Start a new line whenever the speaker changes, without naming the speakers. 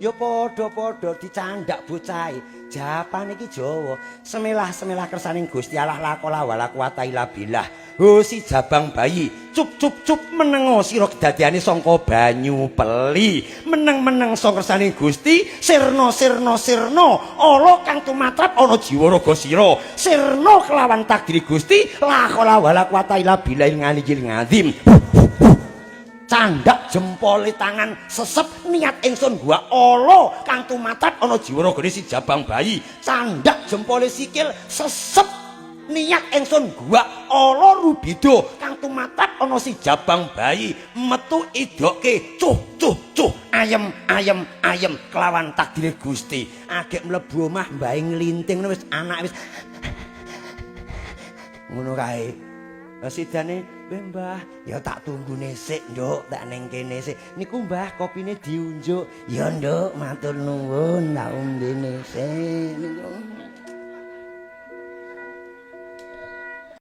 Ya padha-padha dicandak bocahe. Japane iki Jawa. Semelah-semelah kersaning Gusti Allah la qaula wala quwata illa billah. Ho si jabang bayi, cup cup cup menengo sira kedadiane sangka banyu peli. Meneng-meneng sangka kersaning Gusti, sirna sirna sirna ala kang tumatrap ana jiwa raga sira. Sirna kelawan takdir Gusti, la qaula wala quwata illa billahil aliyyil azim. Candak jempole tangan sesep niat ingsun gua ala kang tumatrap ana jiwa ragane si jabang bayi. Candak jempole sikil sesep niat ingsun gua ala rubido kang tumatrap ana si jabang bayi. Metu idoke cuh cuh cuh ayem ayem ayem kelawan takdire Gusti. Agek mlebu omah mbae nglinting wis anak wis ngono kae. Sidane, "Weh Mbah, ya tak tunggune sik, Nduk, tak ning kene sik." "Niku Mbah, kopine diunjuk." "Ya Nduk, matur nuwun, tak ombene sik." Niku.